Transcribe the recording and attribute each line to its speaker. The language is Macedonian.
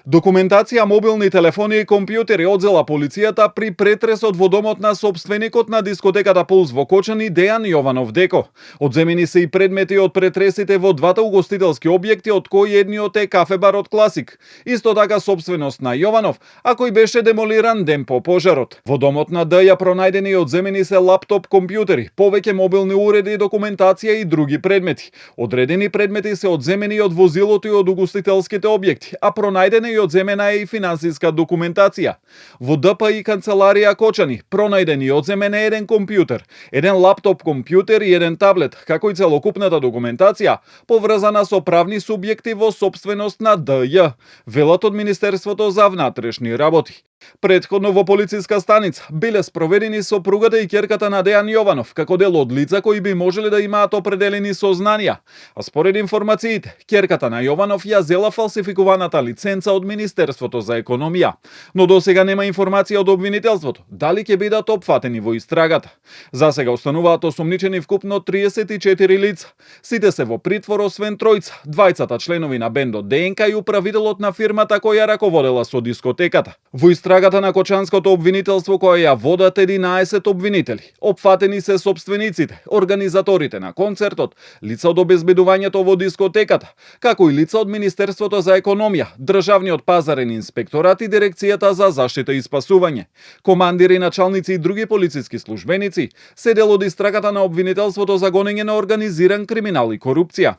Speaker 1: Документација, мобилни телефони и компјутери одзела полицијата при претресот во домот на сопственикот на дискотеката Пулс во Кочани Дејан Јованов Деко. Одземени се и предмети од претресите во двата угостителски објекти, од кои едниот е кафе-барот Класик. Исто така собственост на Јованов, а кој беше демолиран ден по пожарот. Во домот на Д ја пронајдени и одземени се лаптоп компјутери, повеќе мобилни уреди, документација и други предмети. Одредени предмети се одземени од возилото и од угостителските објекти, а пронајдени и одземена е и финансиска документација. Во ДПИ канцеларија Кочани пронајден и одземен е еден компјутер, еден лаптоп компјутер и еден таблет, како и целокупната документација поврзана со правни субјекти во собственост на ДЈ, велат од Министерството за внатрешни работи. Претходно во полициска станица биле спроведени сопругата и ќерката на Дејан Јованов, како дел од лица кои би можеле да имаат определени сознанија. А според информациите, ќерката на Јованов ја зела фалсификуваната лиценца од Министерството за економија. Но досега нема информација од обвинителството дали ќе бидат опфатени во истрагата. За сега остануваат осомничени вкупно 34 лица. Сите се во притвор освен тројца, двајцата членови на бендот ДНК и управителот на фирмата која раководела со дискотеката. Во истрагата на Кочанското обвинителство која ја водат 11 обвинители. Опфатени се сопствениците, организаторите на концертот, лица од обезбедувањето во дискотеката, како и лица од Министерството за економија, Државниот пазарен инспекторат и Дирекцијата за заштита и спасување. Командири, началници и други полициски службеници се дел од истрагата на обвинителството за гонење на организиран криминал и корупција.